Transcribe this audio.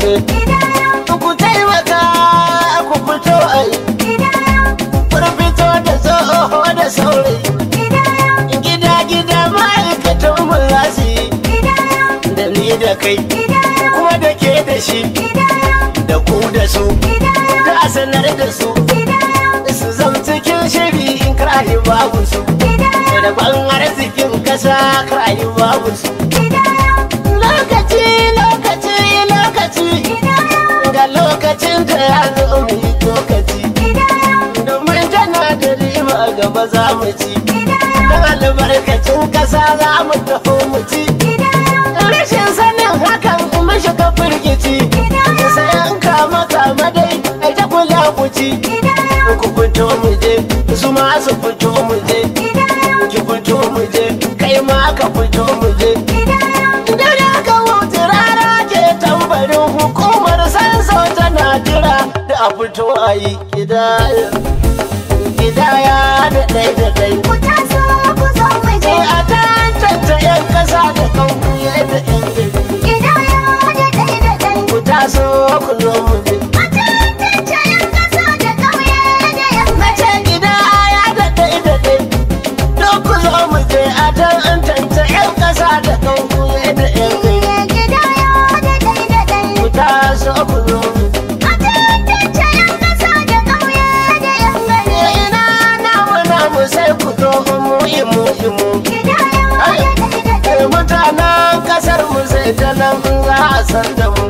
je. Ku taimaka ku fito ai. Kun fito da tsoho da saurayi. Gida gida ma'aikatan mu za su yi. Da ni da kai kuma da ke da shi. Da ku da su da a sanar da su. Su zam cikin shiri in karayi babu su. Rabon arzikin kasa karayi babu su. Lokaci lokaci lokaci. Ga lokacin da ya zo mu yi lokaci. Domin tana da riba gaba za mu ci. Don albarkacin kasa za mu tafi mu ci. Rashin sanin hakan mu shiga firgici. Sai an kama kama dai ai ta kula ku ci. Ku fito mu je, su ma su fito mu je. Ki fito mu je, kai ma ka fito mu je. Dare ka wuce rara ke tambarin hukumar sanso tana jira da a fito a yi kidaya. Kidaya da ɗai da ɗai. Ku taso ku zo mu je. A tantance 'yan ƙasa da ƙauye da 'yan gari. Kidaya da ɗai da ɗai. Ku taso ku zo mu je. A tantance 'yan ƙasa da ƙauye da 'yan Mace gari. gidaya da ɗai da ɗai. Duk ku zo mu je a tantance 'yan ƙasa da ƙauye da 'yan gari. Kidaya da ɗai da ɗai. Ku taso ku zo mu je. A tantance 'yan ƙasa da ƙauye da 'yan gari. Ina namu namu sai ku zo mu imu imu. Kidaya da ɗai da ɗai. Mutanen kasar mu sai ta nan za a san da mu.